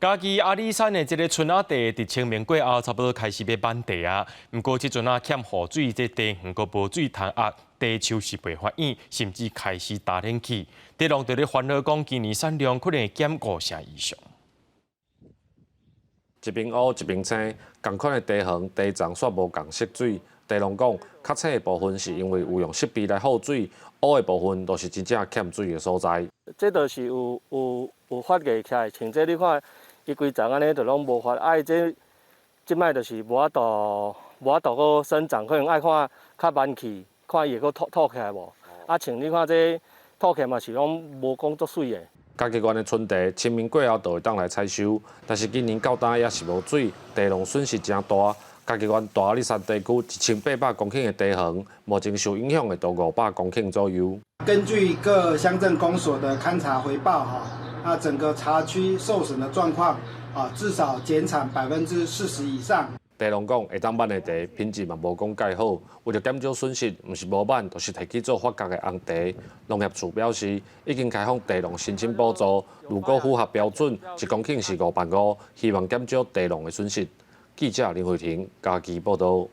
嘉義阿里山的這个春仔茶，佇清明過後差不多開始欲挽茶啊。毋過這陣仔欠雨水，這茶園閣無水通壓，茶樹是袂發育，甚至開始焦冷去。茶農就咧煩惱講，今年產量可能會減五成以上。一邊烏一邊青，仝款的茶園茶叢煞無仝色水。茶農講，較青的部分是因為有用設備來放水，烏的部分就是真正欠水的所在。這就是有發芽起來，像這你看，伊規叢按呢就攏無發，啊伊這這擺就是無法度無法度閣生長，可能愛看較慢去，看伊會閣吐吐起來無？啊，像你看這吐起來嘛是攏無講足媠的。嘉義縣的春茶清明過後就會當來採收，但是今年到今也是無水，茶農損失誠大。嘉義縣大阿里山地區1800公頃的茶園，目前受影響的都500公頃左右。根據各鄉鎮公所的勘查回報，哈，那整個茶區受損的狀況，啊，至少減產40%以上。茶農講，會當挽的茶品質嘛無講蓋好，為著減少損失，毋是無挽，就是提去做發酵的紅茶。農業處表示，已經開放茶農申請補助，如果符合標準，1公頃是5萬5，希望減少茶農的損失。記者林慧婷嘉義報導。